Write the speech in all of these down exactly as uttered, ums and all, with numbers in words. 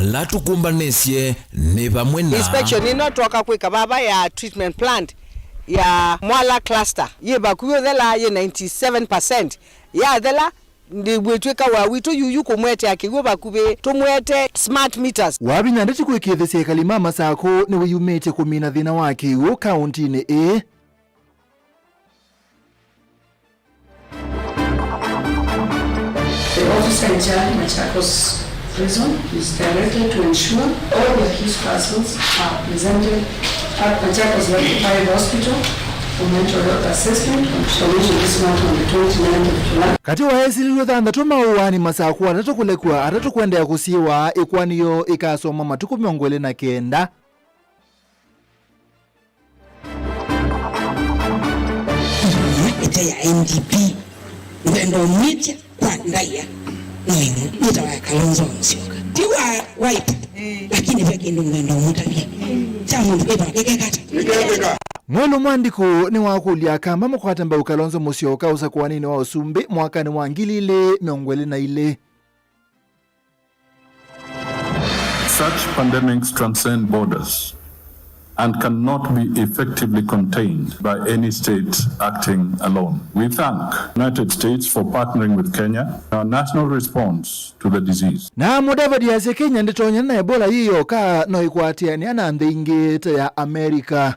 Ala tũkũmbanĩsye nĩ vamwe na. Inspection ĩno twoka kwĩka vava ya treatment plant ya Mwala cluster yĩ vakuvĩ ũthela, yĩ ninety-seven percent yathela. Ndĩw'ĩtw'ĩka wa witũ yuyu kũmwetea kĩw'ũ vakuvĩ, tũmwete smart meters. Wavinya Ndeti kwĩkĩĩthĩsya ekali ma Masakũ nĩwĩyumĩtye kũmina thĩna wa kĩw'ũ kaũntinĩ ĩĩ. The officer in charge, Machakos Prison, is directed to ensure all the accused persons are presented at Machakos Level five Hospital for mental health assessment on Shamanisha this month on the twenty-ninth of July. Katĩ wa esilĩlwe thanthatũ maũaanĩ, Masakũ atatũ kũlekw'a, atatũ kũendeea kũsiĩwa. Ĩkoani yoo ĩkasoma matukũ mĩongo ĩlĩ na kenda. Ĩmwe ĩte ya N D P, ngwenda ũmwĩtya kwa ndaĩa, no ĩmwe yĩtawa ya Kalonzo wa Musyoka. Ti wa Wiper, lakini ve kĩndũ ngwenda ũmũtavya. Kya mũndũ kĩtawa kĩkekata. Mwĩlũ Mwandĩkũ nĩwakũlya Akamba makwate mbau Kalonzo Musyoka ũsakũaninĩ wa ũsumbĩ mwakanĩ wa ngili ilĩ mĩongo ĩlĩ na ilĩ. Such pandemics transcend borders and cannot be effectively contained by any state acting alone. We thank United States for partnering with Kenya in our national response to the disease. Na Mudavadi asya Kenya ndĩtonyana na Ebola yĩ yoka, no ĩkwatĩanĩa na nthĩ ingĩ ta ya America.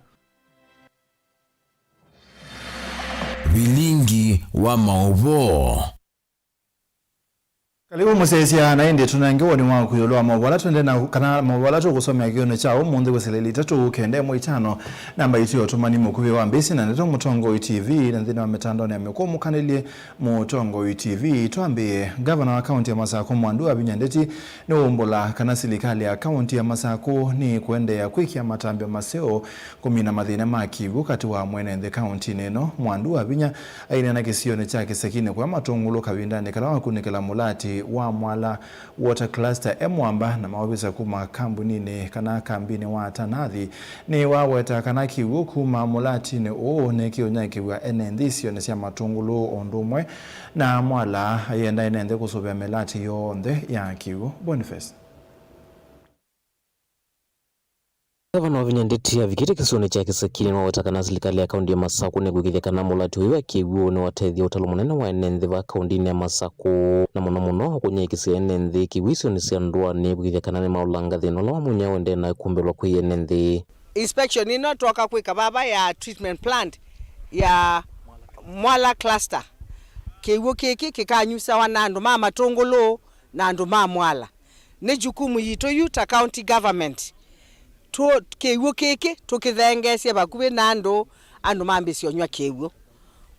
Vilingi wa maũvoo. Karibu mũsyaĩĩsya, na ĩndĩ tũnenge woni waku ĩũlũ wa maũvoo ala twende na, kana maũvoo ala tũkũsomea kĩonĩ kya ũmũnthĩ kwĩsĩla ilĩ itatũ kenda ĩmwe itano, namba yitũ ya ũtũmani mũkuvĩ wa mbĩsĩ na ndeto Mũtongoi T V, na nthĩnĩ wa mĩtandaonĩ ya mĩkũũ mũkanĩlye Mũtongoi T V. Twambĩĩe, ngavana wa kaũntĩ ya Masakũ Mwandu Wavinya Ndeti nĩwaumbũla kana silikalĩ ya kaũntĩ ya Masakũ nĩkũendeea kwĩkĩa matambya maseo kũmina mathĩna ma kĩw'ũ katĩ wa mwene nthĩ kaũntĩnĩ ĩno. Mwandu Wavinya aineena kĩsionĩ kya Kĩsekinĩ kũya Matũngũlũ kavindanĩ kala wakunĩkĩla mũlatĩ wa Mwala Water Cluster e mwamba na maovisa kuma kambuninĩ kana kambinĩ wa Tanathi nĩwaweta kana kĩw'ũ kuma mũlatinĩ ũũ nĩkĩũnyakĩw'a ene nthĩ isionĩ sya Matũngũlũ o ũndũ ũmwe na Mwala, ayenda ene nthĩ kũsũvĩa mĩlatĩ yonthe ya kĩw'ũ. Boniface. Ngavana Wavinya Ndeti avikĩte kĩsionĩ kya Kĩsekinĩ nĩwaweta kana silikalĩ ya kaũntĩ ya Masakũ nĩkwĩkĩĩthya kana mũlatĩ ũyũ wa kĩw'ũ nĩwatethya ũtalo mũnene wa ene nthĩ va kaũntĩnĩ ya Masakũ, na mũno mũno kũnyaĩĩkĩsya ene nthĩ kĩw'ũ isionĩ sya ndũanĩ kwĩkĩĩthya kana nĩmaũlanga thĩna ũla wa mũnyao ũendee na kũmbĩlwa kwĩ ene nthĩ. Inspection ĩno twoka kwĩka vava ya treatment plant ya Mwala cluster. Kĩw'ũ kĩkĩ kĩkanyusawa na andũ ma Matũngũlũ na andũ ma Mwala. Nĩ jukumu yitũ yu ta county government, tũ-, kĩw'ũ kĩkĩ tũkĩthengeesye vakuvĩ na andũ, andũ mambĩĩsye ũnyw'a kĩw'ũ.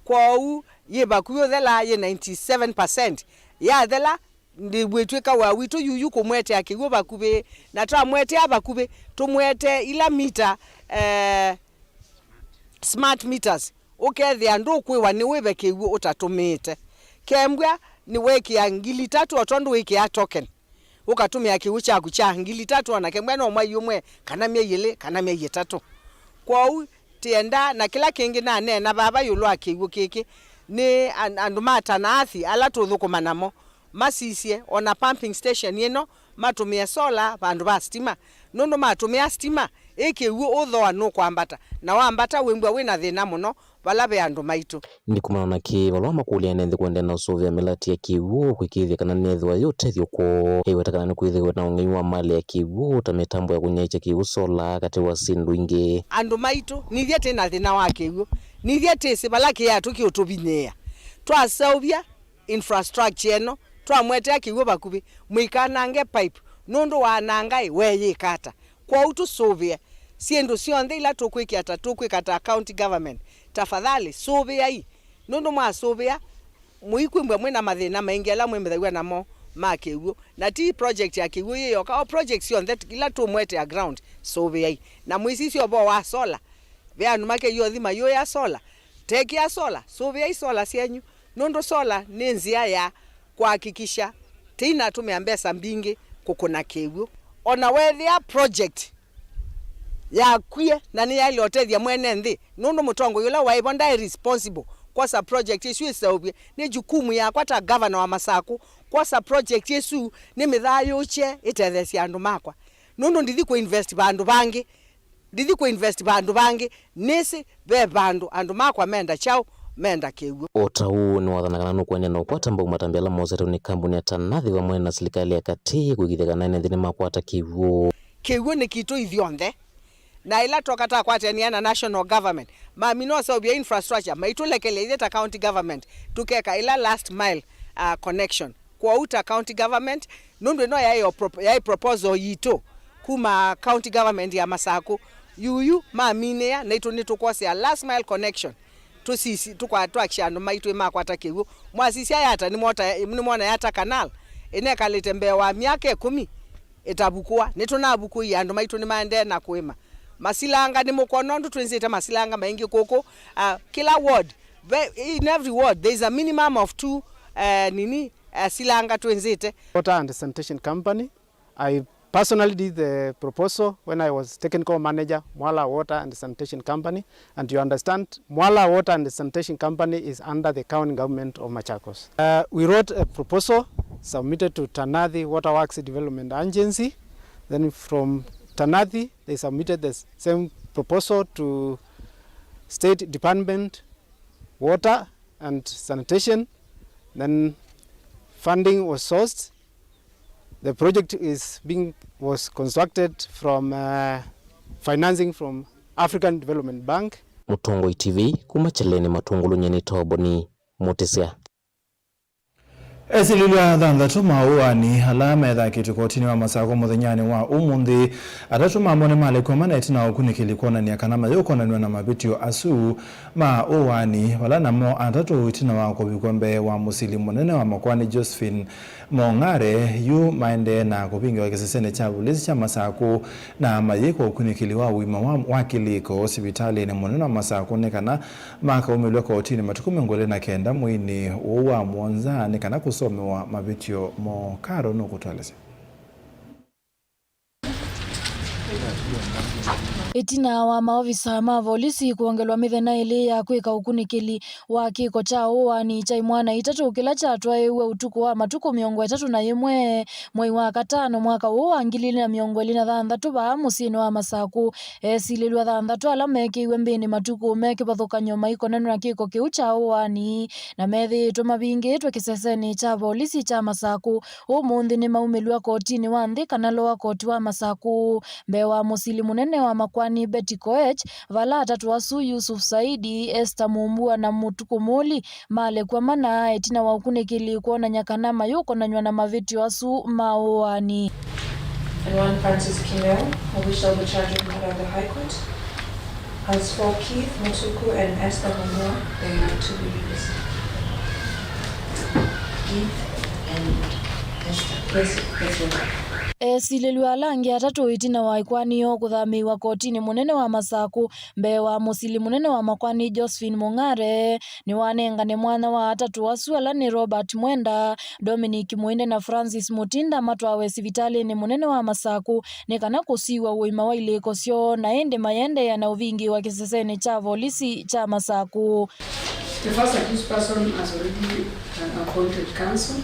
Kwoou yĩ vakuvĩ ũthela, yĩ ninety-seven percent yathela. Ndĩw'ĩtw'ĩka wa witũ yuyu kũmwetea kĩw'ũ vakuvĩ, na twamwetea vakuvĩ, tũmwetee ila mita, eh, smart meters, ũkethĩa ndũkwĩwa nĩwĩve kĩw'ũ ũtatũmĩĩte. Kembwa nĩweekĩa ngili itatũ o tondũ wĩkĩaa token, ũkatũmĩa kĩw'ũ kyaku kya ngili itatũ, o na kembwa no mwai ũmwe, kana myei ĩlĩ, kana myei ĩtatũ. Kwoou tĩenda, na kĩla kĩngĩ naneena vava ĩũlũ wa kĩw'ũ kĩkĩ, nĩ an-, andũ ma Tanaathi ala tũũthũkũma namo, masisye o na pumping station ĩno, matũmĩe solar vandũ va sitima, nũndũ matũmĩa sitima, ĩ kĩw'ũ ũthooa nũkwambata, na wambata wĩmbwa wĩ na thĩna mũno vala ve andũ maitũ. Ĩndĩ kumana na kĩĩ, valũa makũlya ene nthĩ kũendeea na ũsũvĩa mĩlatĩ ya kĩw'ũ kwĩkĩĩthya kana nĩyĩthĩwa yĩ ũtethyo kwoo. Eweta kana nĩkwĩthĩwe na ũng'ei wa malĩ ya kĩw'ũ ta mĩtambo ya kũnyaĩĩkya kĩw'ũ solar katĩ wa syĩndũ ingĩ. Andũ maitũ, nithyĩ twĩ na thĩna wa kĩw'ũ, nithyĩ twĩsĩ vala kĩatũ kĩũtũvinyĩĩa. Twaseũvya infrastructure ĩno, twamwetea kĩw'ũ vakuvĩ, mũikanange pipe, nũndũ wananga ĩ, weeyĩka ata? Kwoou tũsũvĩe syĩndũ syonthe ila tũkwĩkĩa ta, tũkwĩka ta county government, tafadhali sũvĩai, nũndũ mwasũvĩa, mũikwĩmbwa mwĩ na mathĩna maingĩ ala mwĩmĩthaw'a namo ma kĩw'ũ. Na ti project ya kĩw'ũ yĩ yoka, o project syonthe ila tũmwetea ground, sũvĩai. Na mwĩsisye ũvoo wa solar, ve andũ makeyũthi mayũĩa solar, tekĩa solar, sũvĩai solar syenyu. Nũndũ solar nĩ nzĩa ya kũhakikisha tĩinatũmĩa mbesa mbingĩ kũkũna kĩw'ũ. O na weethĩa project yakwie na nĩyaĩle ũtethya mwene nthĩ, nũndũ mũtongoi ũla waĩ vo ndaĩ responsible kwosa project ĩsu ĩseũvye, nĩ jukumu yakwa ta governor wa Masakũ Kwosa project ĩsu nĩmĩthayũũkye ĩtetheesye andũ makwa, nũndũ ndithi kũ invest vandũ vangĩ. Ndithi kũ invest vandũ vangĩ, nĩsĩ ve vandũ andũ makwa menda kyaũ, menda kĩw'ũ. O ta ũu, nĩwathana kana nũkũendeea na ũkwata mbau matambya ala mosete nĩ kambuni ya Tanathi vamwe na silikalĩ ya katĩ kũĩkĩĩthya kana ene nthĩ nĩmakwata kĩw'ũ. Kĩw'ũ nĩ kitũ ithyonthe, na ĩla twoka takwatania na national government, mamina ũseũvya infrastructure, maitũlekelya ithyĩ ta county government tũkeka ĩla last mile, uh, connection. Kwoou ta county government, nũndũ ĩno yaĩ o prop-, yaĩ proposal yitũ kuma county government ya Masakũ, yuyu maminĩa, naitũ nĩtũkwosea last mile connection. Tũsisi, tũkwa-, twakisha andũ maitũ nĩmakwata kĩw'ũ. Mwasisya Yata, nĩmwota-, nĩmwona Yata Canal ĩnekalĩte mbee wa myaka ĩkũmi ĩtavukũa. Nĩtũnavukũie, andũ maitũ nĩmaendee na kũĩma. Masilanga, nĩmũkwona ũndũ twĩnzĩte masilanga maingĩ kũkũ. Uh, kĩla ward, ve-, in every ward there is a minimum of two, uh, nini, uh, silanga twĩnzĩte. Water and Sanitation Company. I personally did the proposal when I was technical manager, Mwala Water and Sanitation Company, and you understand Mwala Water and Sanitation Company is under the county government of Machakos. Uh, we wrote a proposal, submitted to Tanathi Water Works Development Agency. Then from Tanathi, they submitted the s-, same proposal to State Department Water and Sanitation. Then funding was sourced. The project is being, was constructed from, uh, financing from African Development Bank. Mũtongoi T V kuma Kyeleni, Matungulu, nyie nĩ Toboni Mũtĩsya. Esilĩlw'a thanthatũ ma ũaani ala methakĩtwe kotinĩ wa Masakũ mũthenyanĩ wa ũmũnthĩ, atatũ mamo nĩmalekw'a mana ĩtina wa ũkunĩkĩli kwonany'a kana mayũkonanw'a na mavĩtyo asu ma ũaani, vala namo atatũ ĩtina wa kũvikw'a mbee wa mũsili mũnene wa makoani Josephine Mong'are yu maendee na kũvingĩwa kĩsesenĩ kya volisi kya Masakũ na mayĩkwa ũkunĩkĩli wa ũima wa, wa kĩlĩko sivitalĩnĩ mũnene wa Masakũ nĩ kana makaumĩlw'a kotinĩ matukũ mĩongo ĩlĩ na kenda mweinĩ ũũ wa mũonza nĩ kana kũsomewa mavĩtyo moo. Karo nũkũtũelesya. Ĩtina wa maovisa ma volisi kwongelwa mĩthenya ĩlĩ ya kwĩka ũkunĩkĩli wa kĩko kya ũaani kya imwana itatũ kĩla kyatwaĩĩwe ũtukũ wa matukũ mĩongo ĩtatũ na ĩmwe, mwei wa katano, mwaka ũũ wa ngili ilĩ na mĩongo ĩlĩ na thanthatũ, vaa mũsyĩnĩ wa Masakũ, esilĩlw'a thanthatũ ala mekĩiwe mbĩnĩ matukũ me kĩvathũkany'o maikonanw'a na kĩko kĩu kya ũaani, na methĩĩtwe mavingĩĩtwe kĩsesenĩ kya volisi kya Masakũ. Ũmũnthĩ nĩmaumĩlw'a kotinĩ wa nthĩ kana lower court wa Masakũ, mbee wa mũsili mũnene wa makwani Betty Koech, vala atatũ asu, Yusuf Saidi, Esther Mumbua na Mutuku Muli, malekw'a mana ĩtina wa ũkunĩkĩli kwonany'a kana mayũkonanw'a na mavĩtyo asu ma ũaani. And one Francis Kimeu, who we shall be charging before the High Court. As for Keith Mutuku and Esther Mumbua, they are to be released. Keith and Esther. Yes, yes, yes. Esilĩlw'a ala angĩ atatũ ĩtina wa ĩkwani yoo kũthamĩĩw'a kotinĩ mũnene wa Masakũ mbee wa mũsili mũnene wa makwani Josephine Mong'are, nĩwanengane mwanya wa atatũ asu ala nĩ Robert Mwenda, Dominic Muinde na Francis Mutinda matwawe sivitalĩnĩ mũnene wa Masakũ nĩ kana kũsiw'a ũima wa ilĩko syoo, na ĩndĩ mayendeea na ũvingĩĩwa kĩsesenĩ kya volisi kya Masakũ. The first accused person has already, uh, appointed counsel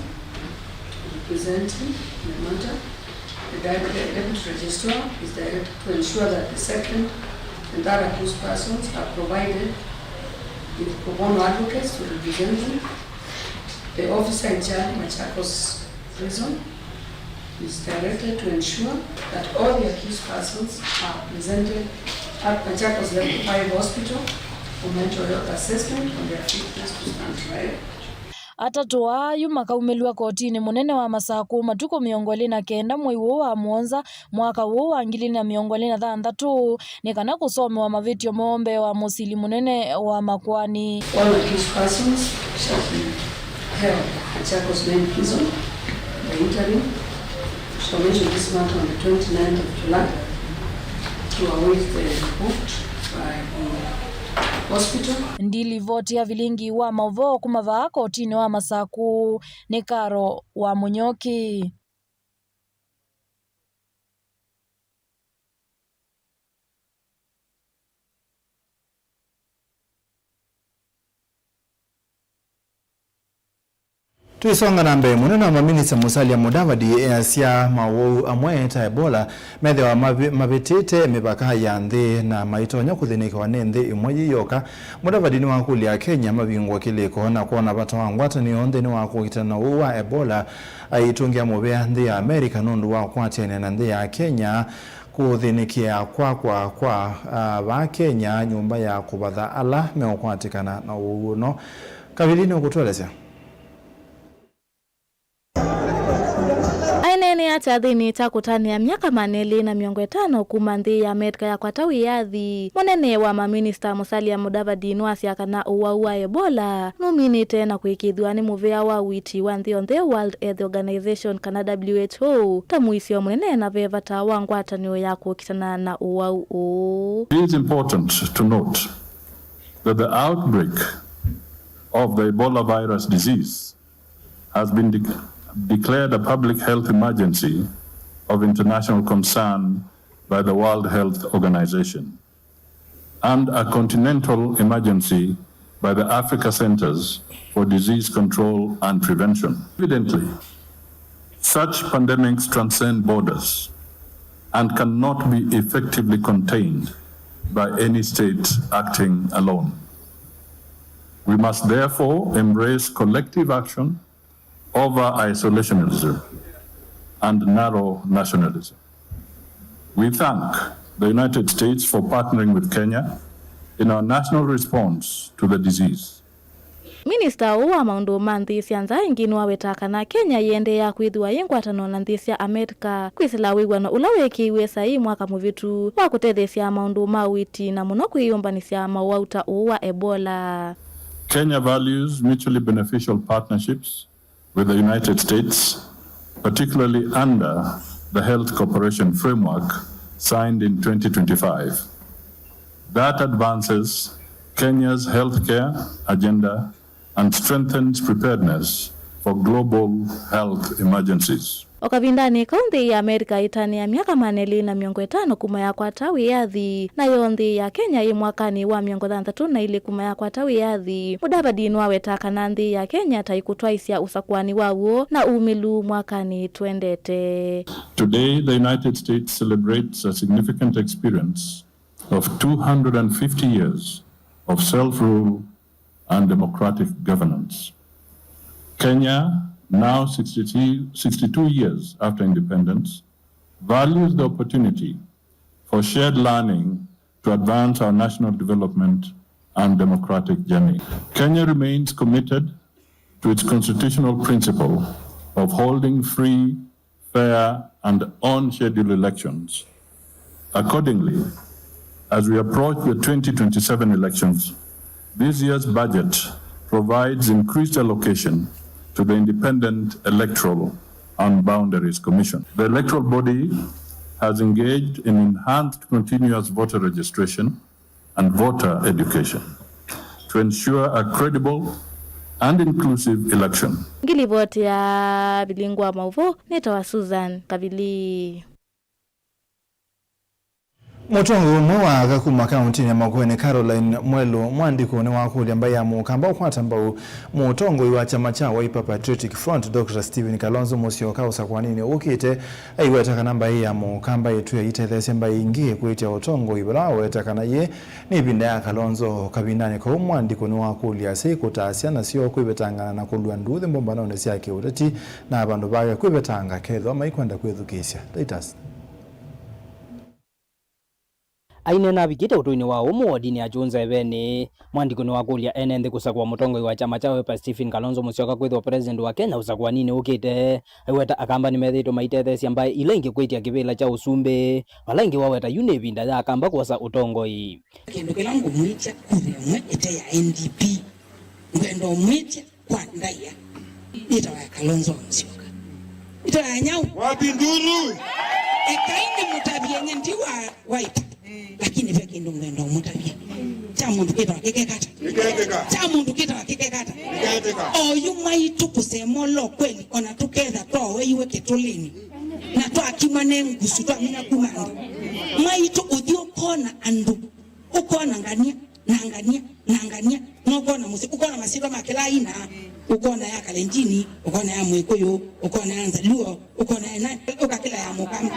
representing the matter. The di-, the deputy registrar is directed to ensure that the second and third accused persons are provided with pro bono advocates to represent them. The officer in charge, Machakos Prison, is directed to ensure that all the accused persons are presented at Machakos Level five Hospital for mental health assessment on their fitness to stand trial. Atatũ aa yu makaumĩlw'a kotinĩ mũnene wa Masakũ matukũ mĩongo ĩlĩ na kenda mwei ũũ wa mũonza mwaka ũũ wa ngili na mĩongo ĩlĩ na thanthatũ nĩ kana kũsomewa mavĩtyo moo mbee wa mũsili mũnene wa makwani. All accused persons shall be held at Machakos Main Prison by interim. Shall mention this matter on the twenty-ninth of July to await the report by the hospital. Ndilivoti ya vilingi wa maũvoo kuma vaa kotinĩ wa Masakũ nĩ Karo wa Mũnyoki. Tũisonga na mbee, mũnene wa maminista Musalia Mudavadi easya mawau amwe ta Ebola methĩawa mavi-, mavĩtĩte mĩvaka ya nthĩ na maitonya kũthĩnĩkĩwa nĩ nthĩ ĩmwe yĩ yoka. Mudavadi nĩwakũlya Akenya mavingũe kĩlĩko na kwona vata wa ngwatanĩo nthĩnĩ wa kũkitana na ũu wa Ebola, aitũngĩa mũvea nthĩ ya America nũndũ wa kũkwatĩanĩa na nthĩ ya Kenya kũthĩnĩkĩa kwakwa kwa, ah, va Kenya nyũmba ya kũvatha ala meũkwatĩkana na ũu ũno. Kavili nĩũkũtũelesya. Aineenea kyathĩnĩ kya kũtanĩa myaka maana elĩ na mĩongo ĩtano kuma nthĩ ya America yakwata wĩyathi, mũnene wa maminista Musalia Mudavadi nĩwasya kana ũwau wa Ebola nũminĩte na kũĩkĩĩthw'a nĩ mũvĩa wa ũiiti wa nthĩ yonthe, World Health Organization, kana W H O, ta mũisyo mũnene na ve vata wa ngwatanĩo ya kũkitana na ũwau ũũ. It is important to note that the outbreak of the Ebola virus disease has been de-, declared a public health emergency of international concern by the World Health Organization and a continental emergency by the Africa Centers for Disease Control and Prevention. Evidently, such pandemics transcend borders and cannot be effectively contained by any state acting alone. We must therefore embrace collective action over isolationism and narrow nationalism. We thank the United States for partnering with Kenya in our national response to the disease. Minista ũũ wa maũndũ ma nthĩ sya nza ĩngĩ nĩwawetaa kana Kenya yĩendeea kwĩthĩwa yĩ ngwatanĩo na nthĩ sya America kwĩsĩla wĩw'ano ũla weekĩiwe saii mwaka mũvĩtu wa kũtetheesya maũndũ ma ũiiti na mũno kwĩyũmbanĩsya mawau ta ũũ wa Ebola. Kenya values mutually beneficial partnerships with the United States, particularly under the Health Cooperation Framework signed in twenty twenty-five. That advances Kenya's healthcare agenda and strengthens preparedness for global health emergencies. O kavindanĩ kau, nthĩ ya America ĩtanĩa myaka maana elĩ na mĩongo ĩtano kuma yakwata wĩyathi, nayo nthĩ ya Kenya yĩ mwakanĩ wa mĩongo thanthatũ na ilĩ kuma yakwata wĩyathi. Mudavadi nĩwawetaa kana nthĩ ya Kenya ta ĩkũtwaĩsya ũsakũani wa w'o na umĩlu mwakanĩ twendete. Today, the United States celebrates a significant experience of two hundred and fifty years of self-rule and democratic governance. Kenya, now sixty-two, sixty-two years after independence, values the opportunity for shared learning to advance our national development and democratic journey. Kenya remains committed to its constitutional principle of holding free, fair, and on-schedule elections. Accordingly, as we approach the twenty twenty-seven elections, this year's budget provides increased allocation to the Independent Electoral and Boundaries Commission. The electoral body has engaged in enhanced continuous voter registration and voter education to ensure a credible and inclusive election. Ngilivoti ya Vilingi wa Mauvoo, nĩtawa Susan Kavili. Mũtongoi ũmwe wa aka kuma kaũntĩnĩ ya Makueni, Caroline Mwelu Mwandĩkũ, nĩwakũlya mbaĩ ya Mũkamba ũkwata mbau mũtongoi wa kyama kya Wiper Patriotic Front, Doctor Stephen Kalonzo Musyoka, ũsakũaninĩ ũkĩte. Aiweta kana mbaĩ ya Mũkamba ĩtw'e ĩitetheesya mbaĩ ingĩ kwĩtya ũtongoi, vala waweta kana yĩĩ nĩ ĩvinda ya Kalonzo. Kavindanĩ kau, Mwandĩkũ nĩwakũlya asyai kũtaasya nasyo kwĩvetangana na kũlua nduuthĩ mbombanonĩ sya kĩũteti, na vandũ vake kwĩvetanga kethĩwa maikwenda kwĩthukĩĩsya. Titus. Aineena avikĩte ũtũinĩ wa ũmwe wodinĩ ya Kyũũ Nzevenĩ, Mwandĩkũ nĩwakũlya ene nthĩ kũsakũa mũtongoi wa kyama kya Wiper Stephen Kalonzo Musyoka kwĩthĩwa president wa Kenya ũsakũaninĩ ũkĩte. Aiweta Akamba nĩmethĩĩtwe maitetheesya mbaĩ ila ingĩ kwĩtya kĩvĩla kya ũsumbĩ, vala ĩngĩ waweta yu nĩ ĩvinda ya Akamba kwosa ũtongoi. Kĩndũ kĩla ngũmwĩtya kura ĩmwe ĩte ya N D P, ngwenda ũmwĩtya kwa ndaĩa yĩtawa ya Kalonzo wa Musyoka. Yĩtawa ya nyau. Wapi nduru? Ekai nĩmũtavye nye ndi wa Wiper. Lakini ve kĩndũ ngwenda ũmũtavye. Kya mũndũ kĩtawa kĩkekata. Kĩkekeka. Kya mũndũ kĩtawa kĩkekata. Kĩkekeka. Oyu maitũ kũsema ũla kweli, ona tũketha twaweiwe kĩtũlĩnĩ. Na twakima nĩ ngusu, twamina kuma andũ. Maitũ ũthi ũkona andũ. Ũkona ngania. Na ngania, na ngania, nũkwona mũsyĩ, ũkona masyĩtwa ma kĩla aina, ũkona ya Kalenjini, ũkona ya Mwĩkũyũ, ũkona ya Nzaluo, ũkona ya nani, ũkakĩla ya Mũkamba.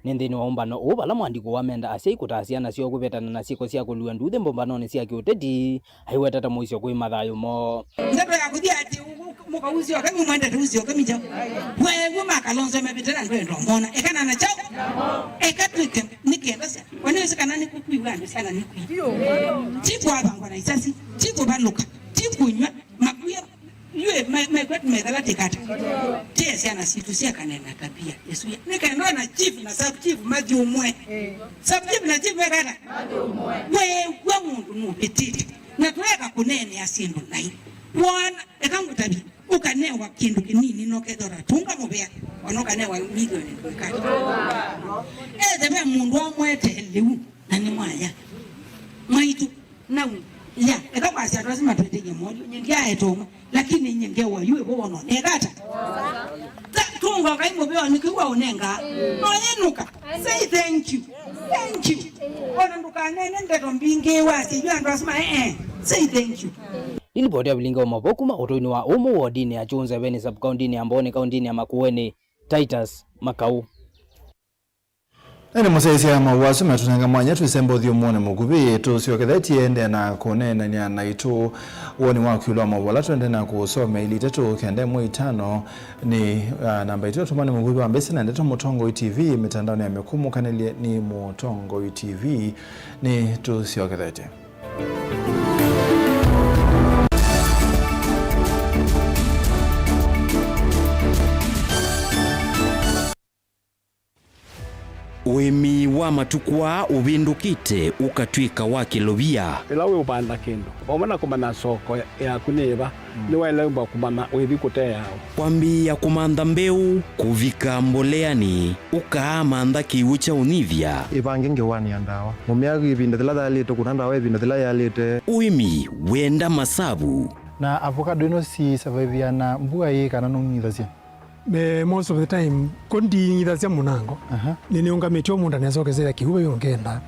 Nĩ nthĩnĩ wa ũmbano ũũ vala mũandĩko wa menda asyai kũtaa syana syoo kũvetana na syĩko sya kũlua nduuthĩ mbombanonĩ sya kĩũteti, aiweta ta mũisyo kwĩ mathayũ moo. Ndeto ya kũthi ati mũkausyoka, mwendete usyoka mija. Wewe makalonzo mavĩte na ndwenda mona. Eka na na chao. Eka twĩke nĩ kenda sya. Wene wĩsĩ kana nĩ kũkwĩw'a andũ syana nĩ kwĩ. Ti kwavangwa na isasi, ti kũvalũka, ti kũnyw'a, makuya, yue, me-, mekwetũ methela tĩkata. Tie syana sitũ syakane na tabia ĩsu ya. Nĩ kenda na chief na sub chief mathi ũmwe. Sub chief na chief mekata. Wewa mũndũ nũvĩtĩte. Na tũeka kũneenea syĩndũ nai. Wona, eka ngũtavye. Ũkanewa kĩndũ kĩnini na ũkethĩa ũtatũnga mũvea, ona ũkanewa milioni ndwĩkata. Ethe ve mũndũ amwete lĩu, na nĩ mwaya. Mwaitũ, nau, ya, eka kwasya andũ asu matwĩtĩie molyo, nye ndiaete ũmwe, lakini nye ngewa yu ĩvo wono, nekata. Ta, tũnga Ngai mũvea nĩ kĩu waũnenga. No yĩnũka, say thank you, thank you. Ona ndũkanene ndeto mbingĩ wasya yu andũ asu ma, eh, eh, say thank you. Nĩ livoti ya vilingi wa mavoo kuma ũtũinĩ wa ũmũ wodinĩ ya Kyũnzeveni, sub-kaũntĩnĩ ya Mbooni, kaũntĩnĩ ya Makueni, Titus Makau. Ene mũsyaĩĩsya mawau asu metũnenga mwanya twĩsemba ũthyũmũonĩ mũkuvĩ, tũsyokethe tiende na kũneenany'a naitũ woni waku ĩũlũ wa mawau ala twende na kũsomea ili itatũ kenda ĩmwe itano nĩ, ah, namba itũ ya ũtũmani mũkuvĩ wa mbesa na ndeto Mũtongoi T V, mĩtandaonĩ ya mĩkũmũkanĩlye nĩ Mũtongoi T V. Nĩ tũsyokethete. Ũĩmi wa matukũ aa ũvĩndũkĩte ũkatw'ĩka wa kĩlovia. Ĩla wĩũvanda kĩndũ, vamwe na kũmanya soko yaku nĩ yĩva, nĩwaĩle wĩmba kũmanya ũithi kũteea ũ. Kwambĩĩa kũmantha mbeũ, kũvika mboleanĩ, ũkaamantha kĩw'ũ kya ũnyivya. Ĩvange ngewanĩa ndawa. Mũmĩa ĩvinda yĩla yaĩlĩte, kũna ndawa ĩvinda yĩla yaĩlĩte. Ũĩmi wenda masavu. Na avocado ĩno si survive na mbua ĩ kana nũng'ithasya? Me, most of the time, ko nding'ithasya mũnango. Aha. Nĩnĩũngamĩtye o mũndũ anesokesea kĩw'ũ vau ũngenda.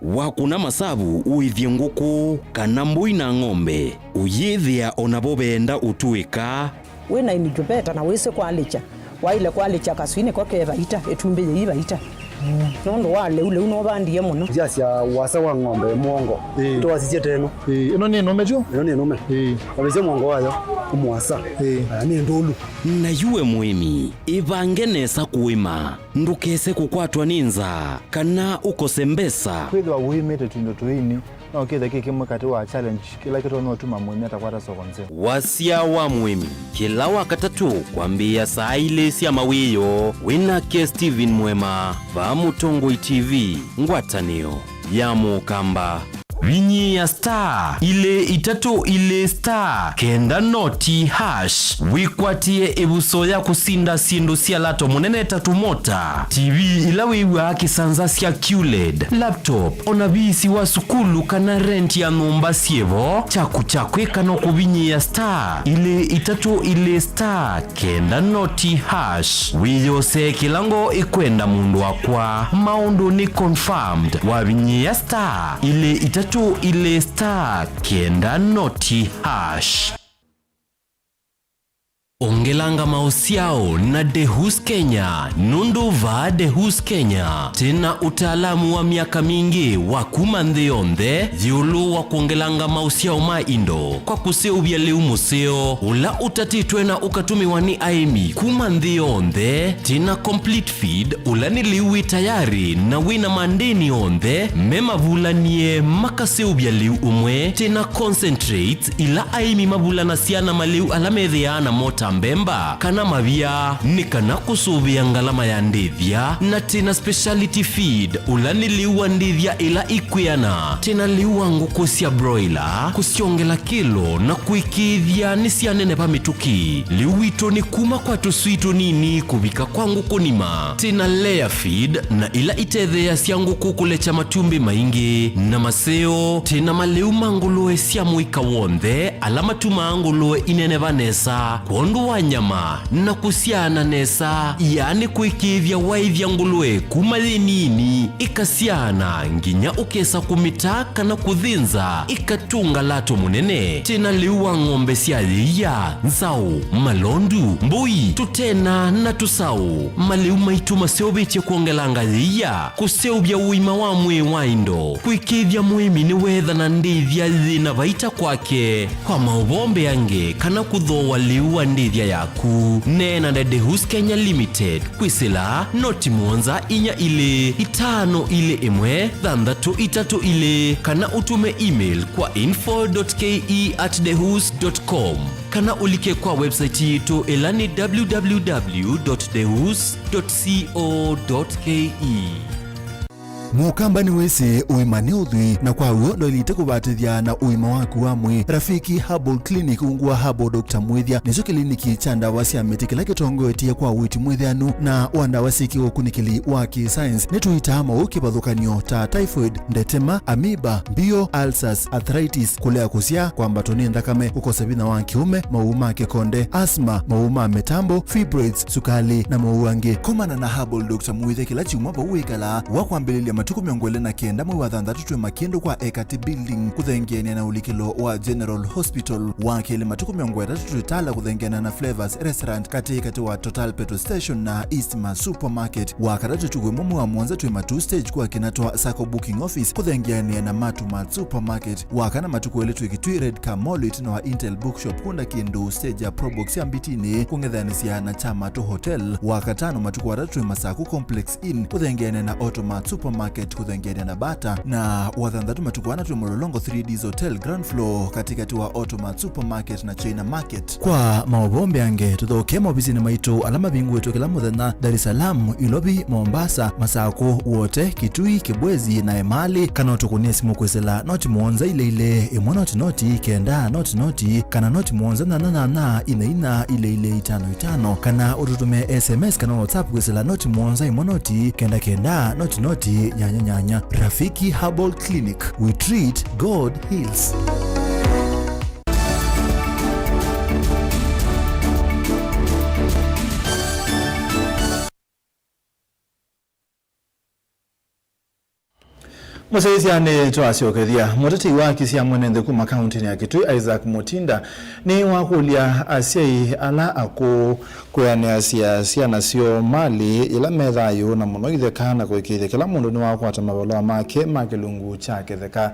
Wakũna masavu ũĩthye ngũkũ kana mbũi na ng'ombe, ũyĩthĩa o navo veenda ũtũĩka. Wĩ na incubator na wĩsĩ kwalĩkya, waĩle kwalĩkya kaswinĩ ko ke vaita, ĩtumbĩ yĩi vaita. Nũndũ wa lĩu, lĩu nũvandie mũno. Yasya wasa wa ng'ombe mũongo. Ĩĩ. Twasisye teno. Ĩĩ, ĩno nĩ nũme tyo? Ĩno nĩ nũme. Ĩĩ. Wavĩsya mũongo wayo, ũmwasa. Ĩĩ. Ah, nĩ ndũlu. Na yu we mũĩmi, ĩvange nesa kũĩma. Ndũkese kũkwatwa nĩ nzaa, kana ũkose mbesa. Kwĩthĩwa wĩmĩte tũindo tũini, no kĩthe kĩ kĩmwe katĩ wa challenge kĩla kĩtonya ũtuma mũĩmi atakwata soko nzeo. Wasya wa mũĩmi, kĩla Wakatatũ kwambĩĩa saa ilĩ sya mawĩoo, wĩ nake Stephen Mwema, vaa Mũtongoi T V, ngwatanĩo ya Mũkamba. Vinyĩĩa star ilĩ itatũ ilĩ star kenda noti hash, wĩkwatĩe ĩvuso ya kũsinda syĩndũ sya lato mũnene ta tũmota, T V ila wĩw'aa kĩsanza sya Q led, laptop, o na visi wa sukulu kana rent ya nyũmba syĩvo. Kyaku kya kwĩka no kũvinyĩĩa star ilĩ itatũ ilĩ star kenda noti hash, wĩyosee kĩla ngoo ĩkwenda mũndũ wakwa. Maũndũ nĩ confirmed wavinyĩĩa star ilĩ itatũ ilĩ star kenda noti hash. Ongelanga maũsyao na Dehus Kenya, nũndũ vaa Dehus Kenya twĩ na ũtaalamu wa myaka mingĩ wa kuma nthĩ yonthe ĩũlũ wa kwongelanga maũsyao ma indo kwa kũseũvya lĩu mũseo ũla ũtatĩtwe na ũkatũmĩwa nĩ aĩmi kuma nthĩ yonthe. Twĩ na complete feed, ũla nĩ lĩu wĩ tayarĩ na wĩ na mandĩni onthe me mavulanie makaseũvya lĩu ũmwe. Twĩ na concentrates, ila aĩmi mavulanasya na malĩu ala methĩaa namo ta mbemba kana mavia, nĩ kana kũsũvĩa ngalama ya ndĩthya. Na twĩ na speciality feed, ũla nĩ lĩu wa ndĩthya ĩla ikwĩana. Twĩ na lĩu wa ngũkũ sya broiler, kũsyongela kĩlo na kũĩkĩĩthya nĩsyaneneva mĩtũkĩ. Lĩu witũ nĩ kuma kwa tũswii tũnini kũvika kwa ngũkũ nima. Twĩ na layer feed, na ila itetheeasya ngũkũ kũlekya matumbĩ maingĩ na maseo. Twĩ na malĩu ma ngũlũe sya mũika w'onthe, ala matumaa ngũlũe ineneva nesa, kwondũ wa nyama na kũsyaana nesa, yaani kwĩkĩĩthya waĩthya ngũlũe kuma yĩ nini ĩkasyaana nginya ũkesa kũmĩta kana kũthĩnza ĩkatũnga lato mũnene. Twĩ na lĩu wa ng'ombe sya yĩia, nzaũ, malondu, mbũi, tũtena na tũsaũ. Malĩu maitũ maseũvĩtye kwongelanga yĩia, kũseũvya ũima wa mwĩĩ wa indo, kwĩkĩĩthya mũĩmi nĩweethana ndĩthya yĩ na vaita kwake. Kwa maũvoo mbeange kana kũthooa lĩu wa ndĩthya yaku, neena na Dehus Kenya Limited kwĩsĩla noti mũonza inya ilĩ itano ilĩ ĩmwe thanthatũ itatũ ilĩ, kana ũtũme email kwa info dot K E at dehus dot com, kana ũlike kwa website yitũ, ĩla nĩ w w w dot dehus dot co dot K E. Mũkamba nĩwĩsĩ ũima nĩ ũthwii, na kwa w'o ndwaĩlĩte kũvatĩthya na ũima waku wa mwĩĩ. Rafiki Herbal Clinic, ungu wa Herbal Doctor Mwĩthya, nĩkyo kĩliniki kya ndawa sya mĩtĩ kĩla kĩtongoetye kwa ũiiti mwĩthĩanu na wa ndawa syĩ kĩũkunĩkĩli wa kĩ-science. Nĩtũitaa maũũ kĩvathũkany'o ta typhoid, ndetema, amoeba, mbio, ulcers, arthritis, kũlea kũsyaa, kwambatwa nĩ nthakame, kũkosa vinya wa kĩũme, maũũ ma kĩkonde, asthma, maũũ ma mĩtambo, fibroids, sukali, na maũũ angĩ. Komana na Herbal Doctor Mwĩthya kĩla kyumwa vau wĩkalaa. Wa kwambĩlĩlya matukũ mĩongo ĩlĩ na kenda mwei wa thanthatũ twĩ Makĩndũ kwa Ekati Building, kũthengeanĩa na ũlikĩlo wa General Hospital. Wa kelĩ matukũ mĩongo ĩtatũ twĩ Tala kũthengeanĩa na Flavors Restaurant katĩ katĩ wa Total Petrol Station na Eastma Supermarket. Wa katatũ tukũ ĩmwe mwei wa mũonza twĩ Matuu Stage kwa Kinatwa Sacco Booking Office kũthengeanĩa na Matu Mart Supermarket. Wa kana matukũ elĩ twĩ Kitui Red Car Mall ĩtina wa Intel Bookshop kũnda kĩndũ stage ya Probox ya Mbitinĩ kũng'ethanĩsya na Chamatu Hotel. Wa katano matukũ atatũ twĩ Masaku Complex Inn kũthengeanĩa na Automart Supermarket kũthengeanĩa na Bata. Na wa thanthatũ matukũ ana twĩ Mlolongo three Ds Hotel ground floor katĩkatĩ wa Automart Supermarket na China Market. Kwa maũvoo mbeange, tũthokee maovisinĩ maitũ ala mavingũĩtwe kĩla mũthenya, Dar es Salaam, Ilovi, Mombasa, Masakũ, Wote, Kitui, Kibwezi, na Emali, kana ũtũkũnĩe simũ kwĩsĩla noti mũonza ilĩ ilĩ, ĩmwe noti noti, kenda noti noti, kana noti mũonza nyanya nyanya, inya inya, ilĩ ilĩ itano itano, kana ũtũtũmĩe S M S kana WhatsApp kwĩsĩla noti mũonza ĩmwe noti, kenda kenda, noti noti, nyanya nyanya. Rafiki Herbal Clinic, we treat, God heals. Mũsyaĩĩsya nĩ twasyokethya. Mũtetei wa haki sya mwene nthĩ kuma kaũntĩnĩ ya Kitui, Isaac Mutinda, nĩ wakũlya asyai ala akũũ kwĩanĩasya syana syoo malĩ yĩla me thayũ, na mũno itheka, na kũĩkĩĩthya kĩla mũndũ nĩwakwata mavalũa make ma kĩlungu kya kĩtheka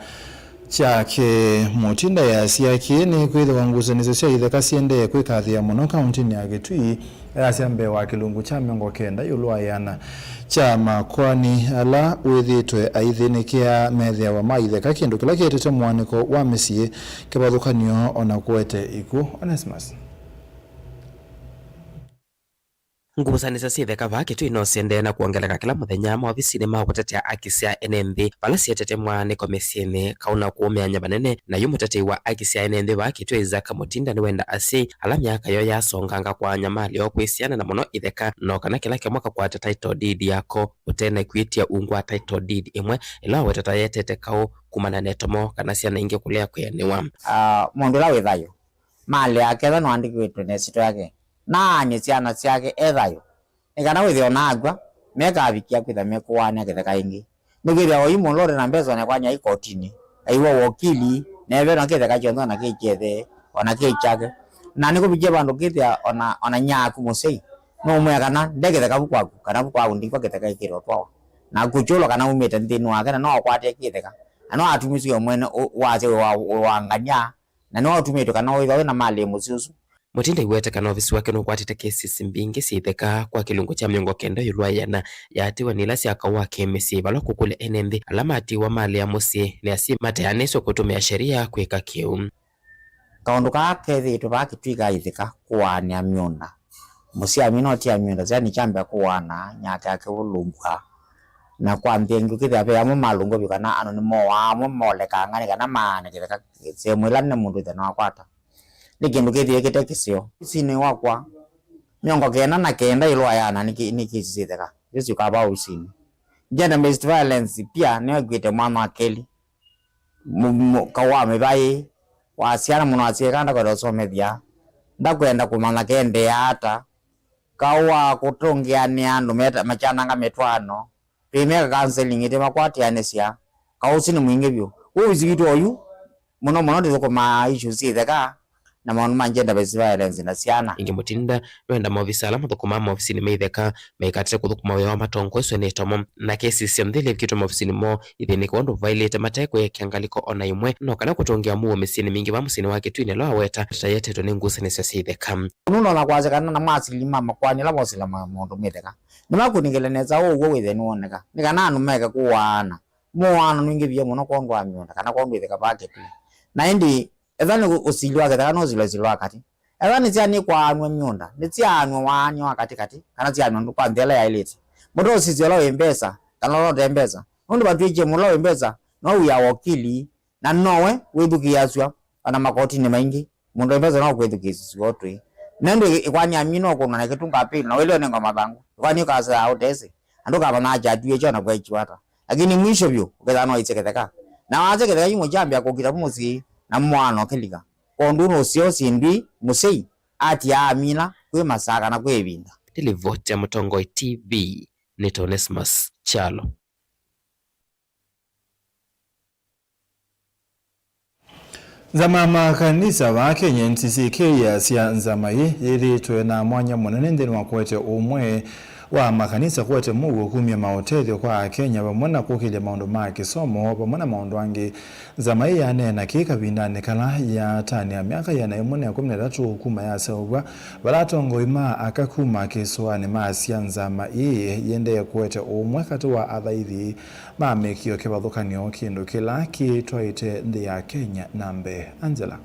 kyake. Mutinda easya kĩĩ nĩ kwĩthĩwa ngusanĩsyo sya itheka siendee kwĩkathĩa mũno kaũntĩnĩ ya Kitui. Easya mbee wa kĩlungu kya mĩongo kenda ĩũlũ wa ĩana kya makoani ala wĩthĩĩtwe aithĩnĩkĩa methĩawa ma itheka, kĩndũ kĩla kĩetete mũaanĩko wa mĩsyĩ, kĩvathũkany'o, o na kũete ikw'ũ. Onesimus. Ngusanĩsyo sya itheka vaa Kitui no siendee na kwongeleka kĩla mũthenya maovisinĩ ma kũtetea haki sya ene nthĩ, vala sietete mwaanĩko mĩsyĩnĩ, kau na kũũmĩany'a vanene. Na yu mũtetei wa haki sya ene nthĩ vaa Kitui, Isaac Mutinda, nĩwenda asyai ala myaka yoo yasonganga kwaany'a malĩ oo kwĩ syana, na mũno itheka, no kana kĩla kĩmwe kakwate title deed yako ũte na kwĩtya ungu wa title deed ĩmwe ĩla wawetete yetete kaũ kumana na ĩtomo kana syana ingĩ kũlea kwĩanĩwa. Ah, mũndũ ũla wĩ thayũ, malĩ yake ethwa nĩwaandĩkĩtwe na ĩsyĩtwa yake, naany'e syana syake e thayũ, nĩ kana wĩthĩe o na akw'a, mekavikĩa kwĩtha mekũaanĩa kĩtheka ĩngĩ. Nĩkwĩthĩawa oyu mũndũ ũte na mbesa o na kwany'a ikotinĩ, aiwa wokili, na eve na kĩtheka kyonthe o na kĩ kyethe, o na kĩ kyake. Na nĩkũvikie vandũ kĩthĩa o na, o na nyaku mũsyai, nũmwĩa kana nde kĩtheka vu kwaku, kana vu kwaku ndikwa kĩtheka ĩkĩtwe ũtwawa. Na kũkyũlwa kana umĩte nthĩnĩ wake, na no akwatie kĩtheka, na no atumisye we mwene ũ-, wasya wĩ wa, wĩ wa ngany'a, na nĩwaũtumĩtwe kana wĩthwa wĩ na malĩ mũsyĩ ũsu. Mutinda aiweta kana ovisi wake nũkwatĩte cases mbingĩ sya itheka kwa kĩlungu kya mĩongo kenda ĩũlũ wa ĩana, yaatĩwa nĩ ila sya kaũ wa kĩmĩsyĩ, vala kũkũlya ene nthĩ ala matiwa malĩ ya mũsyĩ nĩ asyai mateanĩswe kũtũmĩa sheria kwĩka kĩu. Kaũndũ kaa kethĩĩtwe vaa Kitui ka itheka kũaanĩa mĩũnda. Mũsyai amina ũtia mĩũnda, kyana kyambĩa kũaana, nyake akĩvũlũngw'a. Na kwa nthĩ ĩngĩ ũkĩthĩa ve amwe malũngw'a vyũ kana andũ nĩmowaa, amwe molekanga nĩ kana maane kĩtheka sehemu ĩla nene mũndũ ĩthe nĩwakwata. Nĩ kĩndũ kĩthĩe kĩte kĩseo. Ũsinĩ wakwa, mĩongo kenda na kenda ĩũlũ wa ĩana nĩ kĩ-, nĩ kĩsi syĩ itheka. Isu syũkaa vaa ũsinĩ. Gender based violence pia nĩyo ĩkwĩte mwana wa kelĩ. Mu-, mu-, kaũ wa mĩvaĩ, wa syana mũno asyai kana kwenda ũsomethya, Ndakwenda kũmanya kendeea ata. Kaũ wa kũtũngĩanĩa andũ meta-, makyananga mĩtwaano. Twĩmeka counseling ĩtĩ makwatĩanĩsya. Kaũ ũsu nĩ mwingĩ vyũ. Ũvisi witũ oyu, mũno mũno tũthũkũmaa issues syĩ itheka na maũndũ ma gender based violence na syana. Ĩngĩ Mũtinda nĩwenda maovisa ala mathũkũmaa maovisinĩ me itheka maikatĩte kũthũkũma wĩa wa matongoeswe nĩ ĩtomo, nake esisya nthĩ ĩla ĩvikĩtwe maovisinĩ moo ithĩnĩka ũndũ vaĩlĩte mate kwĩekea ngalĩko o na ĩmwe, no kana kũtũngĩa mũuo mĩsyĩnĩ mingĩ vaa mũsyĩnĩ wa Kĩtui, ĩla awetaa ta yatetwe nĩ ngusanĩsyo sya itheka. Nũndũ ona kwasya kana namo asili ma makoani ala mosila ma-, maũndũ me itheka nĩmakũnĩkĩle nesa ũw'o wĩthĩe nĩwoneka, nĩ kana andũ meke kũaana. Mũaano nĩ ũingĩvie mũno kwondũ wa mĩũnda kana kwondũ itheka vaa Kĩtui. Na ĩndĩ, ethĩwa nĩ ũsili wa kĩtheka, nũsili ũsili wa katĩ. Ethĩwa nĩ syaanĩe kwaanw'a mĩũnda, nĩsyaanw'a waany'o wa katĩ katĩ, kana syaanw'a kwa nthĩ ĩla yaĩlĩte. Mũte ũsisya ũla wĩ mbesa, kana ũla ũte mbesa. Nũndũ vatw'ĩkie mũndũ ũla wĩ mbesa, no wĩa wokili, na nowe wĩthukĩĩasw'a, o na makotinĩ maingĩ. Mũndũ wĩ mbesa no kwĩthukĩĩsya ũtwĩe. Na ĩndĩ ĩkwani amina ũkũnwa na kĩtunga apili, na wĩlĩ ũnengwa mathangũ. Ĩkwani ũkasyaa ũtesĩ, na ndũkamanya akya atwie kyo na kwekĩwa ata. Lakini mwisho vyũ, ũkethĩa no aisye kĩtheka. Na wasya kĩtheka kimwe kyambĩa kũkita mũsyĩ, na mwana ũkĩlika. Kwondũ nũseo syĩndũ ii mũsyai atiaa amina kwĩ masaa kana kwĩ ĩvinda. Nĩ livoti ya Mũtongoi T V, nĩ Onesmus Kyalo. Nzama ya makanisa vaa Kenya, N C C K, yasya nzama ĩĩ yĩthĩĩtwe na mwanya mũnene nthĩnĩ wa kũete ũmwe wa makanisa, kũete mũuo, kumya maũtethyo kwa Akenya, vamwe na kũkĩlya maũndũ ma kĩsomo, vamwe na maũndũ angĩ. Nzama ĩĩ yaneena kĩĩ kavindanĩ kala yatanĩa myaka ĩana ĩmwe na ĩkũmi na ĩtatũ kuma yaseũvw'a, vala atongoi ma aka kuma kĩsũanĩ maasya nzama ĩĩ yĩendee kũete ũmwe katĩ wa athaithi ma mĩkĩo kĩvathũkany'o, kĩndũ kĩla kĩtwaĩte nthĩ ya Kenya na mbee. Angela.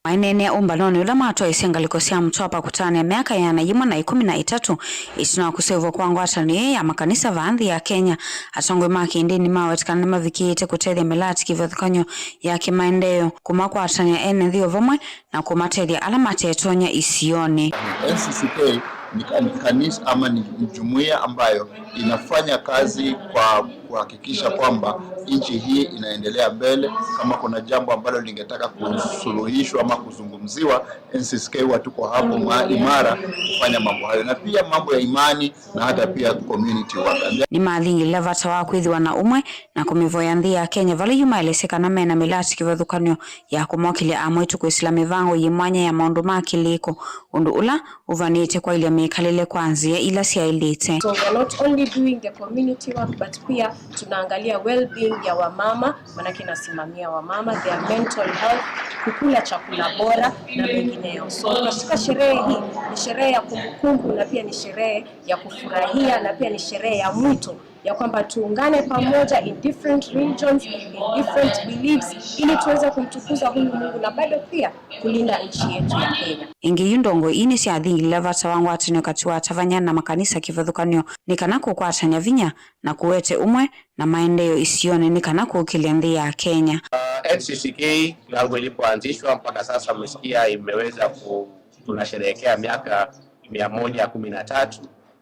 Maineenea ũmbanonĩ ũla matwaisye ngalĩko sya Mtwapa kũtanĩa myaka ĩana yĩmwe na ĩkũmi na ĩtatũ ĩtina wa kũseũvw'a kwa ngwatanĩo ĩĩ ya makanisa vaa nthĩ ya Kenya. Atongoi ma kĩndĩni mawetĩkana nĩmavikĩĩte kũtethya mĩlati kĩvathũkany'o ya kĩmaendeeo, kũmakwatanĩa ene nthĩ o vamwe na kũmatethya ala matetonya isionĩ. N C C K ni kan-, kanisa ama ni jumuiya ambayo inafanya kazi kwa kuhakikisha kwamba nchi hii inaendelea mbele. Kama kuna jambo ambalo lingetaka kusuluhishwa ama kuzungumziwa, N C C K huwa tuko hapo ma-, imara kufanya mambo hayo, na pia mambo ya imani na hata pia community work. Nĩmathingĩlile vata wa kwĩthĩwa na ũmwe na kũmĩvoya nthĩ ya Kenya, vala yu maelesye kana mena mĩlati kĩvathũkany'o ya kũmokĩlya amwaitũ kwĩsĩla mĩvango yĩ mwanya ya maũndũ ma kĩlĩko, ũndũ ũla ũvanĩte kwaĩlya mĩkalĩle kwa nzĩa ila syaĩlĩte. So we are not only doing the community work, but pia tunaangalia well-being ya wamama, manake nasimamia wamama, their mental health, kukula chakula bora na mengineyo. So katika sherehe hii, ni sherehe ya kumbukumbu na pia ni sherehe ya kufurahia na pia ni sherehe ya mwito ya kwamba tuungane pamoja in different religions, in different beliefs, ili tuweze kumtukuza huyu Mungu na bado pia kulinda nchi yetu ya Kenya. Ĩngĩ yu ndongoi ii nĩsyathingĩlile vata wa ngwatanĩo katĩ wa atavany'a na makanisa kĩvathũkany'o nĩ kana kũkwatany'a vinya na kũete ũmwe na maendeeo isionĩ nĩ kana kũkĩlya nthĩ ya Kenya. Uh, N C C K tangu ilipoanzishwa mpaka sasa, umesikia imeweza ku-, tunasherehekea miaka mia moja kumi na tatu,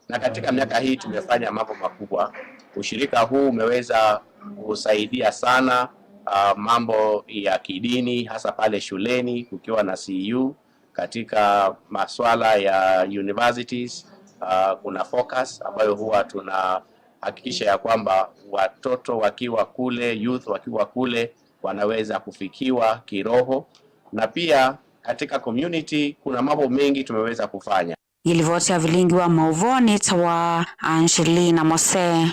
na katika miaka hii tumefanya mambo makubwa. Ushirika huu umeweza kusaidia sana, uh, mambo ya kidini, hasa pale shuleni kukiwa na C U, katika maswala ya universities, uh, kuna focus ambayo huwa tunahakikisha ya kwamba watoto wakiwa kule, youth wakiwa kule, wanaweza kufikiwa kiroho, na pia katika community kuna mambo mengi tumeweza kufanya. Ngĩlivoti ya vilingi wa maũvoo nĩtawa Angelina Mose.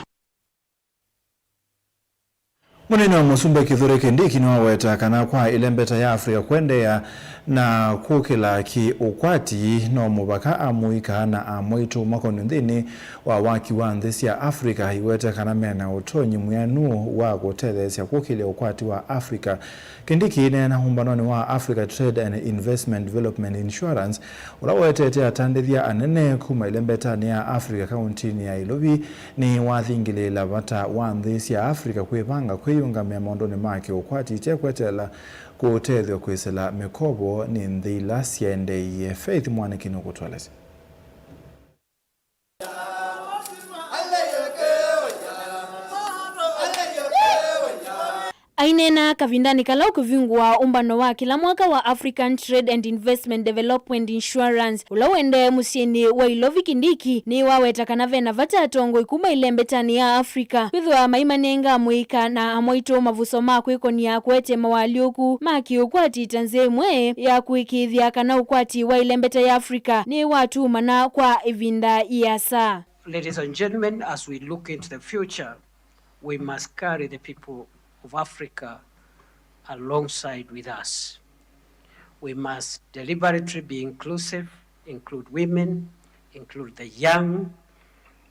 Mũnene wa Mũsumbĩ Kithure Kindiki nĩwaweta kana kwa ĩlembeta ya Africa kũendeea na kũkĩla kĩ-ũkwati, no mũvaka amũika na amwaitũ makonw'e nthĩnĩ wa waki wa nthĩ sya Africa, aiweta kana mena ũtonyi mwĩanu wa kũtetheesya kũkĩlya ũkwati wa Africa. Kindiki aineena ũmbanonĩ wa Africa Trade and Investment Development Insurance, ũla wetete atandĩthya anene kuma ĩlembetanĩ ya Africa kauntinĩ ya Ilovi, nĩwathingĩlĩĩla vata wa nthĩ sya Africa kwĩvanga kwĩyũngamĩa maũndũnĩ ma kĩũkwati ite kweteela kũtethw'a kwĩsĩla mĩkovo nĩ nthĩ ila syaendeeie. Faith Mwaniki nũkũtũelesya. Aineena kavindanĩ kala ũkĩvingũa ũmbano wa kĩla mwaka wa African Trade and Investment Development Insurance, ũla ũendee mũsyĩnĩ wa Ilovi, Kindiki nĩwaweta kana ve na vata atongoi kuma ĩlembetanĩ ya Africa kwĩthĩwa maimanenga amũika na amwaitũ mavuso ma kwĩkony'a kũete mawalyũku ma kĩũkwati ta nzĩa ĩmwe ya kũĩkĩĩthya kana ũkwati wa ĩlembeta ya Africa nĩwatuumana kwa ĩvinda ĩasa. Ladies and gentlemen, as we look into the future, we must carry the people of Africa alongside with us. We must deliberately be inclusive, include women, include the young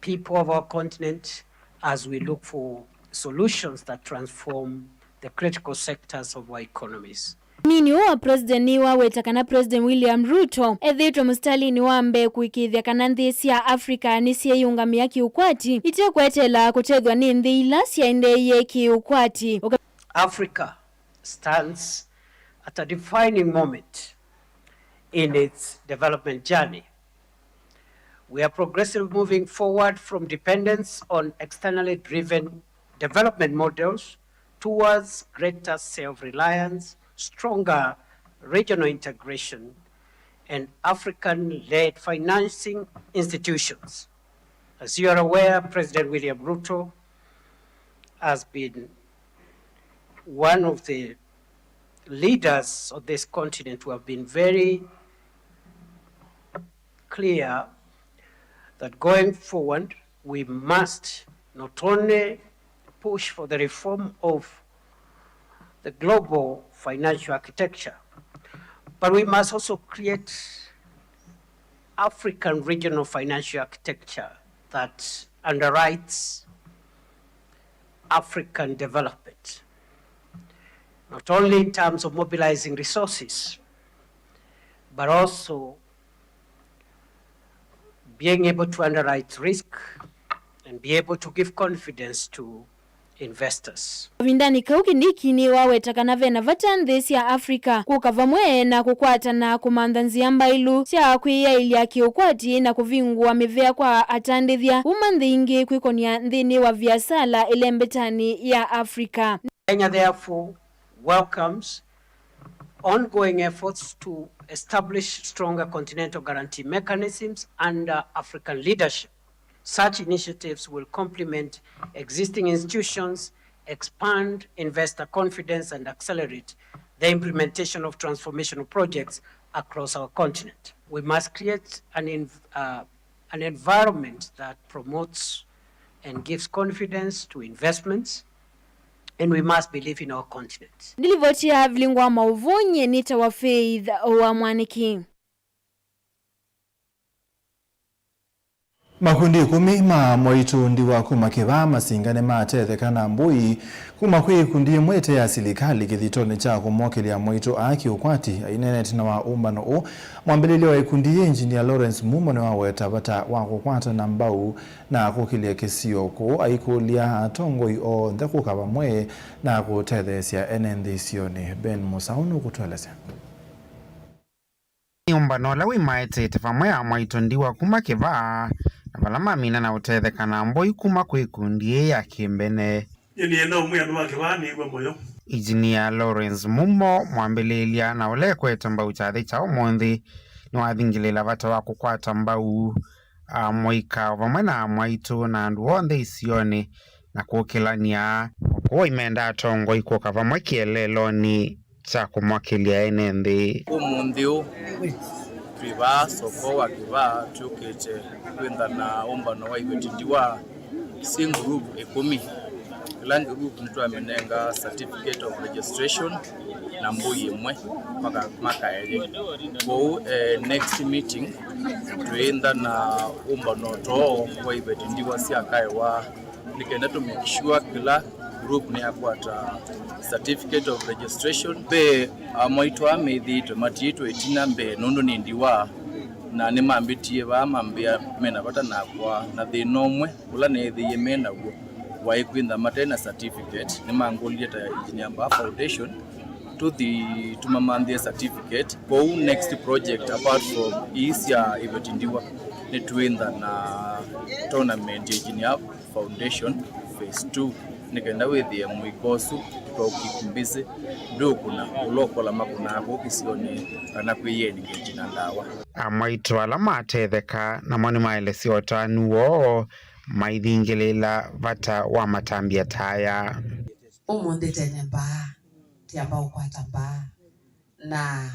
people of our continent as we look for solutions that transform the critical sectors of our economies. Mũnini ũũ wa president nĩwaweta kana President William Ruto ethĩĩtwe mũsitalĩnĩ wa mbee kũĩkĩĩthya kana nthĩ sya Africa nĩsyeeyĩũngamĩa kĩũkwati, ite kweteela kũtethw'a nĩ nthĩ ila syaendeeie kĩũkwati. Africa stands at a defining moment in its development journey. We are progressively moving forward from dependence on externally driven development models towards greater self-reliance, stronger regional integration, and African-led financing institutions. As you are aware, President William Ruto has been one of the leaders of this continent who have been very clear that going forward, we must not only push for the reform of the global financial architecture, but we must also create African regional financial architecture that underwrites African development, not only in terms of mobilizing resources, but also being able to underwrite risk and be able to give confidence to investors. Kavindanĩ kau, Kindiki nĩwaweta kana ve na vata nthĩ sya Africa kũka vamwe na kũkwatana kũmantha nzĩa mbaĩlu sya kwĩyaĩlya kĩũkwati na kũvingũa mĩvea kwa atandĩthya kuma nthĩ ingĩ kwĩkony'a nthĩnĩ wa viasala ĩlembetanĩ ya Africa. Kenya therefore welcomes ongoing efforts to establish stronger continental guarantee mechanisms under African leadership. Such initiatives will complement existing institutions, expand investor confidence, and accelerate the implementation of transformational projects across our continent. We must create an env-, uh, an environment that promotes and gives confidence to investments, and we must believe in our continent. Ndilivoti ya vilingo wa maũvoo, nyie nĩtawa Faith wa Mwaniki. Makundi ĩkũmi ma amwaitũ ndiwa kuma Kĩvaa Masinga nĩmatetheka na mbũi kuma kwĩ ikundi imwe ite ya silikalĩ kĩthitonĩ kya kũmokĩlya amwaitũ aa kĩũkwati. Aineenete na wa ũmbano ũũ, mwambĩlĩlya wa ikundi yĩ, Engineer Lawrence Mumo, nĩwaweta vata wa kũkwatana mbau na kũkĩlya kĩsio kũũ, aikũlya atongoi onthe kũka vamwe na kũtetheesya ene nthĩ isionĩ. Ben Mũsaũ nũkũtũelesya. Nĩ ũmbano ũla wĩmaetete vamwe amwaitũ ndiwa kuma Kĩvaa, na vala mamina na ũtetheka na mbũi kuma kwĩ ikundi ĩĩ ya kĩmbene. Nyie nĩenda ũmwĩa andũ ma Kĩvaa nĩw'a mũyo. Engineer Lawrence Mumo, mwambĩlĩĩlya na ũla ekwete mbau kyathĩ kya ũmũnthĩ, nĩwathingĩlĩĩla vata wa kũkwata mbau amũika o vamwe na amwaitũ na andũ onthe isionĩ na kũkĩlany'a. O kũu aimenda atongoi kũka vamwe kĩeleelonĩ kya kũmokĩlya ene nthĩ. Ũmũnthĩ ũũ, twĩ vaa soko wa Kĩvaa, twĩũkĩte kwĩntha na ũmbano wa iveti ndiwa syĩ group ĩkũmi. Kĩla group nĩtwamĩnenga certificate of registration na mbũi ĩmwe maka-, makaelye. Kwoou, eh, next meeting, twĩĩntha na ũmbano too wa iveti ndiwa sya kaewa, nĩ kenda tũ make sure kĩla group nĩyakwata certificate of registration. Ve amwaitũ aa methĩĩtwe matiĩtwe ĩtina mbee nũndũ nĩ ndiwa, na nĩmambĩtie vaa mambĩa mena vata nakwa, na thĩna ũmwe ũla neethĩie me naw'o waĩ kwĩntha mate na certificate. Nĩmangũlilye ta Engineer Mbaa Foundation tũthi tũmamanthĩe certificate. Kwoou next project apart from ii sya iveti ndiwa, nĩtwĩntha na tournament ya Engineer Foundation phase two. Nĩ kenda wĩthĩe mũika ũsu twaũkeep busy, ndũkũna ũla ũkola makũnaa kũu kĩsionĩ kana kwĩ engage na ndawa. Amwaitũ ala matetheka namo nĩmaelesya ũtanu woo maithingĩlĩĩla vata wa matambya ta aya. Ũmũnthĩ tene mbaa, tĩamba ũkwata mbaa, na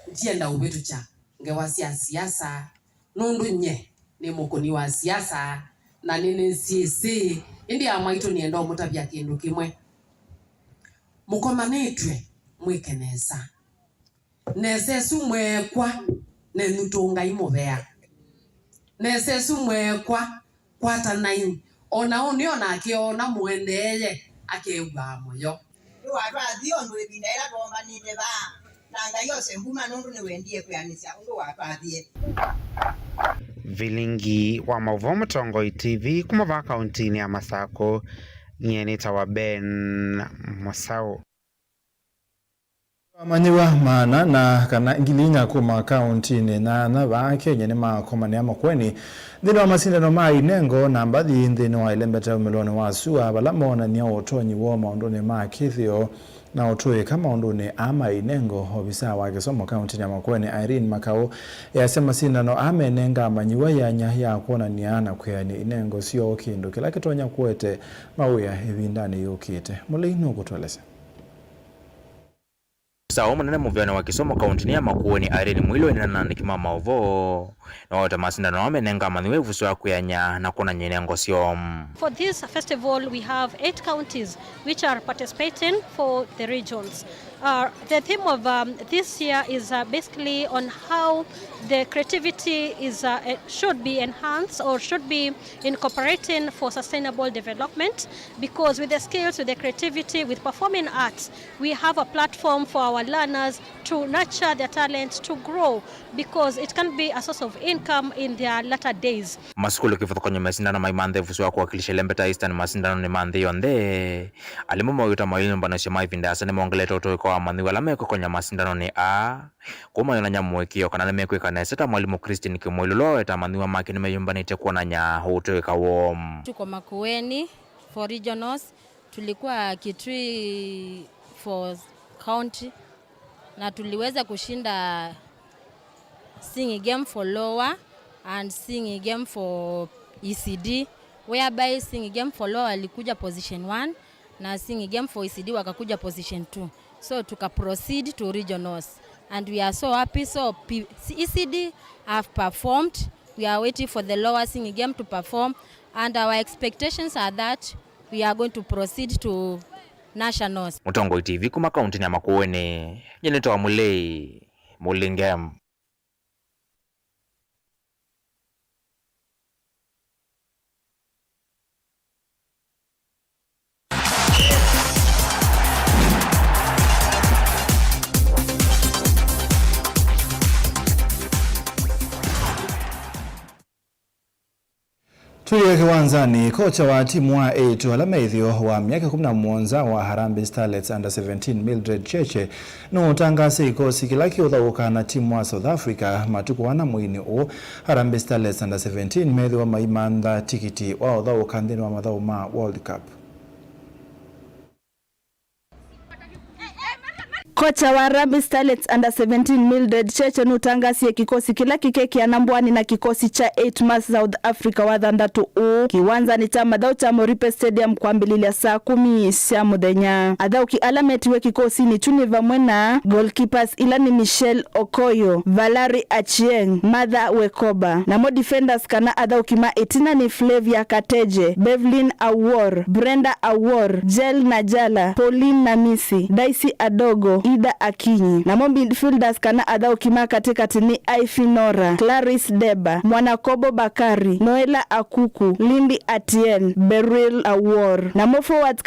ndienda ũvĩtũkya ngewa sya siasa, nũndũ nyie nĩ mũkũni wa siasa, na nĩnĩsyĩsĩ, ĩndĩ amwaitũ nĩenda ũmũtavya kĩndũ kĩmwe. Mũkomanĩtw'e mwĩke nesa. Nesa ĩsu mweekwa nenyu tũngai mũvea. Nesa ĩsu mweekwa kwatanai. O na ũnĩ o nake oona mũendeeye, akew'aa mũyo. Nĩwatwathie ũndũ ĩvinda yĩla twoombanĩte vaa, na Ngai ose mbuma nũndũ nĩwendie kwĩanĩsya ũndũ watwathie. Vilingi wa maũvoo Mũtongoi T V kuma vaa kauntinĩ ya Masakũ, nyie nĩtawa Ben Mũsaũ. Amanyĩw'a maana na kana ngili inya kuma kauntinĩ nyanya vaa Kenya nĩmakomanĩa Makueni nthĩnĩ wa masindano ma inengo na mbathi nthĩnĩ wa ĩlembeta umĩlonĩ wa sua, vala moonany'a ũtonyi woo maũndũnĩ ma kĩthĩo na ũtũĩka maũndũnĩ aa ma inengo. Ovisaa wa kĩsomo kauntinĩ ya Makueni, Irene Makau, easya masindano aa menengaa amanyĩw'a yanya ya kwonany'a na kwĩanĩa inengo syoo, kĩndũ kĩla kĩtonya kũete mawĩa ĩvindanĩ yũkĩte. Mũlei nũkũtũelesya. Ovisaa ũũ mũnene mũvĩanĩ wa kĩsomo kauntinĩ ya Makueni, Irene Mwilu, enena na andĩki ma maũvoo, nĩwawetie masindano aa menenga amanyĩw'a ĩvuso ya kwĩanĩa na kwonany'a inengo syoo. For this festival, we have eight counties which are participating for the regions. Uh, the theme of, um, this year is, uh, basically on how the creativity is, uh, eh, should be enhanced or should be incorporating for sustainable development, because with the skills, with the creativity, with performing arts, we have a platform for our learners to nurture their talent, to grow, because it can be a source of income in their latter days. Masukulu kĩvathũkany'o mesindano maimanthe ĩvuso wa kũwakilisha ĩlembeta Eastern masindanonĩ ma nthĩ yonthe. Alimũ mawĩta mayũnyũmbanĩsyo ma ĩvinda ĩasa nĩmongelete ũtũĩka wa amanyĩw'a ala mekwĩkony'a masindanonĩ aa, kũu mayonany'a mũĩkĩĩo kana nĩmekwĩka nesa, ta mwalimũ Christine Kĩmũilũ ũla waweta amanyĩw'a make nĩmeyũmbanĩtye kwonany'a ũtũĩka woo. Tuko Makueni for regionals, tulikuwa Kitui for county, na tuliweza kushinda singing game for lower and singing game for E C D, whereby singing game for lower alikuja position one na singing game for E C D wakakuja position two. So tuka proceed to regionals and we are so happy. So P-, E C D have performed. We are waiting for the lower singing game to perform and our expectations are that we are going to proceed to nationals. Mũtongoi T V kuma kauntinĩ ya Makueni, nyie nĩtawa Mũlei Mũlinge. Tũie kĩwanzanĩ, kocha wa timu wa eĩtu ala me ĩtheo wa myaka ĩkũmi na mũonza wa Harambee Starlets Under seventeen, Mildred Cheche, nũũtangaasya kĩkosi kĩla kĩũthaũka na timu wa South Africa matukũ ana mweinĩ ũũ. Harambee Starlets Under seventeen methĩwa maimantha tikiti wa ũthaũka nthĩnĩ wa mathaũ ma World Cup. Kocha wa Harambee Starlets Under seventeen, Mildred Cheche, nũtangasie kĩkosi kĩla kĩkekĩana mbũanĩ na kĩkosi kya eight ma South Africa Wathanthatũ ũũ kĩwanzanĩ kya mathaũ kya Moripe Stadium kwambĩlĩlya saa kũmi sya mũthenya. Athaũki ala metiwe kĩkosinĩ kyu nĩ vamwe na goalkeepers ila nĩ Michelle Okoyo, Valerie Achieng', Martha Wekoba, namo defenders kana athaũki ma ĩtina nĩ Flavia Kateje, Bevlyn Awuor, Brenda Awuor, Jel Najala, Pauline Namisi, Daisy Adogo, Ida Akinyi. Namo midfielders kana athaũki ma katĩkatĩ nĩ Ivy Nora, Clarice Deba, Mwanakobo Bakari, Noela Akuku, Lindi Atien, Beryl Awuor. Namo forwards